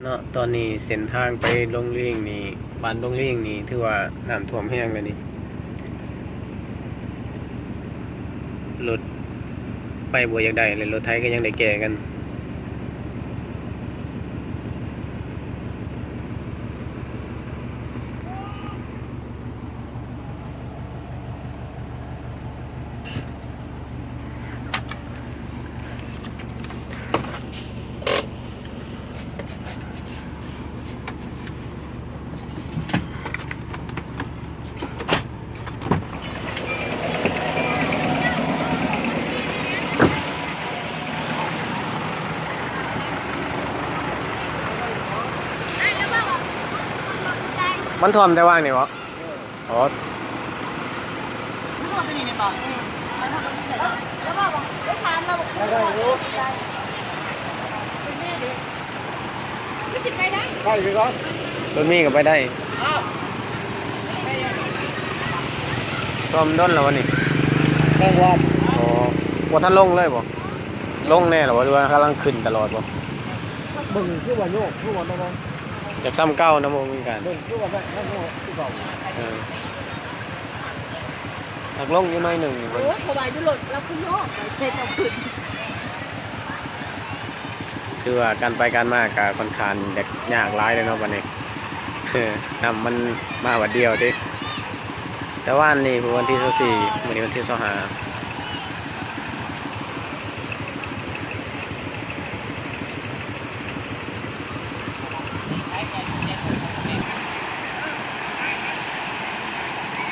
ເນາະ. ຕອນນີ້ເສັ້ນທາງໄປດົງລີງນີ້ ບ້ານດົງລີງນີ້ ຖືວ່ານ້ຳຖ້ວມແຮງແລ້ວນີ້ ລົດໄປບໍ່ຢາກໄດ້ເລີຍ, ລົດໄຖກໍຍັງໄດ້ແກ່ກັນ. ມັນຖ້ວມແຕ່ວ່າງນີ້ບໍ? ອໍ ໄດ້ຄືກັນ ລົດມີກໍໄປໄດ້. ຖ້ວມດົນແລ້ວວະນີ້? ແມ່ນບໍ່? ອໍ ບໍ່ທັນລົງເລີຍບໍ? ລົງແນ່ແລ້ວບໍ່ ຫຼືວ່າກຳລັງຂຶ້ນຕະຫຼອດບໍ? ເບິ່ງຄືວ່າໂຍກ ຄືວ່ານັ້ນນະ ຢາກສ່ຳເກົ່ານຳ ບໍ່ມີການ ເບິ່ງຄືວ່ານັ້ນ ນັ້ນໂຍກຄືເກົ່າ. ເອີ ຫາກລົງຢູ່ໜ້ອຍໜຶ່ງນີ້ເບິ່ງ. ໂອ້ຍ ເພາະວ່າຢູ່ລົດລາວຄືຍອກໄປເຮັດເອົາຂຶ້ນ. ຖືວ່າການໄປການມາກະຂ້ອນຂ້າງຍາກ ຍາກຫຼາຍເດ້ເນາະບັດນີ້. ນ້ຳມັນມາບັດດຽວເດ້ ແຕ່ວານນີ້ວັນທີຊາວສີ່ ມື້ນີ້ວັນທີຊາວຫ້າ.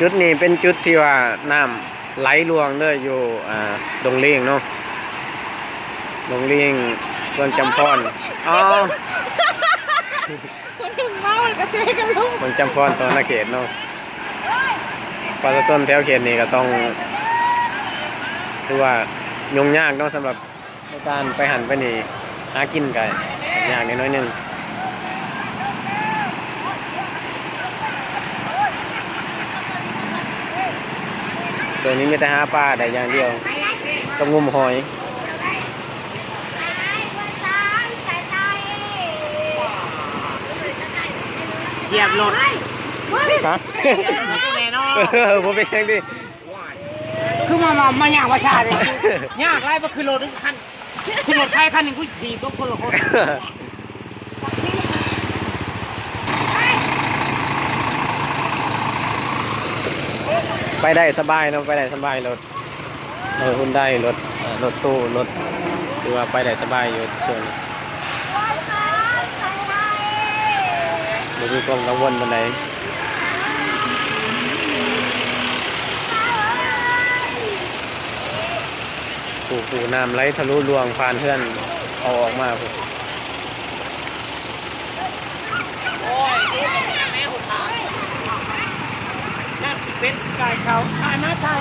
ຈຸດນີ້ເປັນຈຸດທີ່ວ່ານ້ຳໄຫຼຫຼວງເດີ ຢູ່ ອ່າ ດົງລີງເນາະ ດົງລີງ ເມືອງຈຳພອນ. ອໍ ຜູ້ໜຶ່ງເມົາແລ້ວກໍເຊກັນລົງ ເມືອງຈຳພອນ ສະຫວັນນະເຂດເນາະ. ປະຊາຊົນແຖວເຂດນີ້ກໍຕ້ອງ ຖືວ່າຫຍຸ້ງຍາກເນາະ ສຳລັບ ໃນການໄປຫັ້ນໄປນີ້ ຫາກິນກໍຍາກແດ່ໜ້ອຍໜຶ່ງ. ຊ່ວງນີ້ມີແຕ່ຫາປາໄດ້ຢ່າງດຽວ ກັບງມຫອຍ. ຢຽບລົດ ຮະ? ແນ່ນອນ ເອີ ບໍ່ເປັນຫຍັງຕິ. ຄືມາ ມາ ມາຍ່າງວ່າຊ້າເດ້ ຍາກຫຼາຍ ບໍ່ຄືລົດຄັນ ຄືລົດໄຟຄັນໜຶ່ງ ກູຖີບລົງຄົນລະຄົນ. ໄປໄດ້ສະບາຍເນາະ ໄປໄດ້ສະບາຍ ລົດ ລົດຮຸນໄດ ລົດ ເອີ ລົດຕູ້ ລົດ ຖືວ່າໄປໄດ້ສະບາຍຢູ່ຊ່ວງນີ້ ບໍ່ມີຄວາມກັງວົນປານໃດ. ໂອ້ໂຫ ນ້ຳໄຫຼທະລຸລວງຜ່ານເຮືອນເຂົາອອກມາພຸ້ນ. ໂອ້ຍ ນ້ຳຊິເປັນກາຍເຂົາ ກາຍມາໃສ່